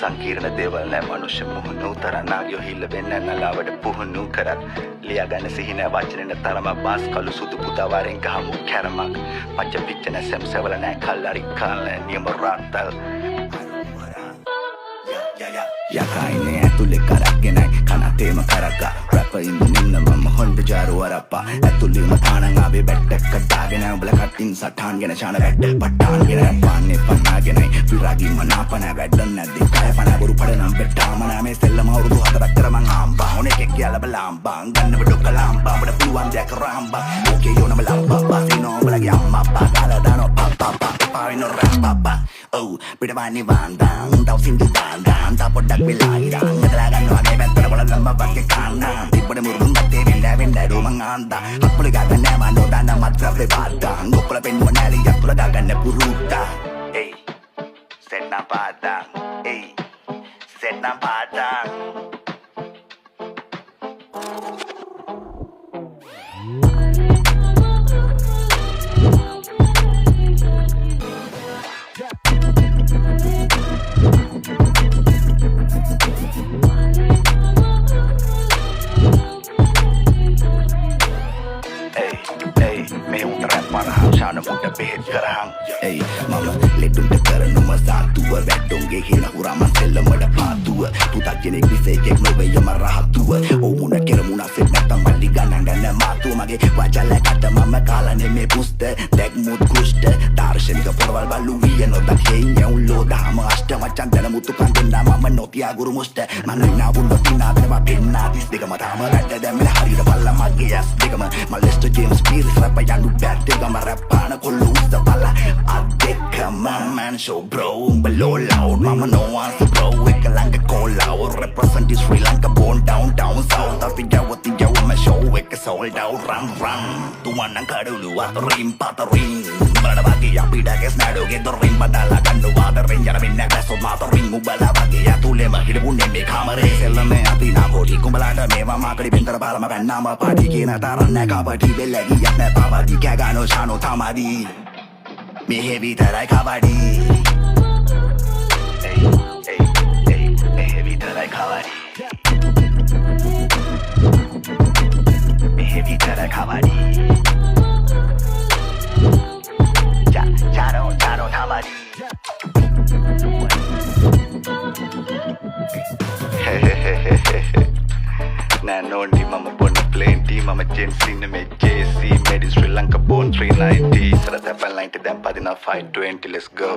සංකීර්ණ දේවල් නෑ. මනුෂ්‍ය මුහුණු තරම් නාගයෝ හිල්ල වෙන්න නලාවට පුහුණු කරත් ලියාගන්න සිහි නෑ වචනෙන තරම. බාස් කළු සුදු පුතා වරෙන් ගහමු කැරමක්. පච්ච පිච්ච නෑ, සෙම් සෙවල නෑ, කල්ලාරි කාල නෑ, නියම රාත්තල්. යකා ඉන්නේ ඇතුලේ කරක් ගෙනයි කනතේම කරක්කා. රැපර් ඉන්න නින්න මම හොඳ ජාරු අරප්පා. ඇතුළේම තානං ආවේ බැට්ටක් කඩාගෙන. උඹලා කටින් සටහන් ගෙන ශාන වැට්ට පට්ටාන් ගෙන. පාන්නේ පන්නාගෙනයි විරාගී මනාපන වැඩ නැද්දි කය පන බොරු පඩනම් පෙට්ටාම නෑ. මේ සෙල්ලම අවුරුදු 4ක් කර මං ආම්බා. ඕන එකෙක් කියලා බලාම්බා ගන්නව ඩොකලාම්බා. උඹට පුළුවන් දෙයක් රාම්බා. ඕකේ යෝනම ලම්බා බසිනෝ. උඹලගේ අම්මා අප්පා ගාලා දානෝ පප්පා පප්පා. එපා වෙනෝ රැප් පප්පා. ඔව් පිටවන්නේ වාන්දාන් තව සින්දු දාන් දාන්. තා පොඩ්ඩක් වෙලා ඉරන් ඇදලා ගන්නවා මේ පැත්තට බල ලම්බ වගේ කාන්නා. තිබ්බට මුරුදුන් ගත්තේ වෙන්න වෙන්න ඩෝ මං ආන්දා. හත්පොලි ගාගන්න නෑ මං නොදන්න මත්ද්‍රව්‍ය බාද්දා. ඔක්කොල පෙන්නුව නෑලි යතුල දාගන්න පුරුද්දා. එයි සෙන්නම් පාදං, එයි සෙන්නම් පාදං. එයි එයි මේ උන්ට රැප් මරහන් ශාන මුන්ට බෙහෙත් කරහන්. එයි මම ලෙඩුන්ට කරනුම සාතුව වැටුන්ගේ හින හුරා මං සෙල්ලමට පාතුව. පුතක් කෙනෙක් විසේකෙක් නොවේ යම රහතුව. ඔව් මුණ කෙරමුණ සෙත් නැත්තම් මල්ලි ගණන් ගන්න මාතුව. මගේ වචල කට මම කාලා නෙමේ පුස්ත දැක්මුත් කුෂ්ඨ දාර්ශනික පොරවල් බලු විය නොදක් හේඤ උල්ලෝ දහම අෂ්ට මචං දැන මුතු කන් දෙන්න මම නොතියා ගුරු මුෂ්ඨ. මං ඉන්නා වුන් නොතිනා වෙනවා පෙන්නා 32ම තාම වැඩ දැම්මේ හරියට බල්ලා මගේ ඇස් දෙකම. මම ලෙස්ටර් ජේම්ස් පීරිස් රැප් යනු බැට් එකම. රැප් පාන කොල්ලෝ උස්ස බලා අත් දෙකම. Man show bro උඹ low loud මම no answer bro එක ළඟ call out. Represent Sri Lanka born down down south. අපි යව තියව මම show එක sold out. Run run තුමන්නන් කඩලු අතරින් පතරින් උඹලට වගේ අපිට ගෙස් නඩුගේ දොරින් බදාලා ගන්න වාදරින් යන මින්න ගැසොත් මාතරින්. උඹලා වගේ ඇතුලේම හිටපු නෙමේ කාමරේ සෙල්ලමේ අපි නාකෝටි. කුඹලාට මේවා මාකඩි බෙන්තර පාලම පැන්නාම පාටි කියන තරම් නෑ කපටි. බෙල්ල ගියත් නෑ පාවදි කෑ ගානෝ ශානෝ තමදි. මෙහෙ විතරයි කබඩි. එයි එයි එයි මෙහෙ විතරයි කබඩි. මෙහෙ විතරයි කබඩි. චානෝ චානෝ තමදි. නෑ නෝන්ඩි මම බොන්න ප්ලේන් ටී. මම ජෙන්සි නෙමේ ජේසී. Made in Sri Lanka born 390. ඉස්සර තැපැල් 90 දැන් පදිනවා 520. Let's go.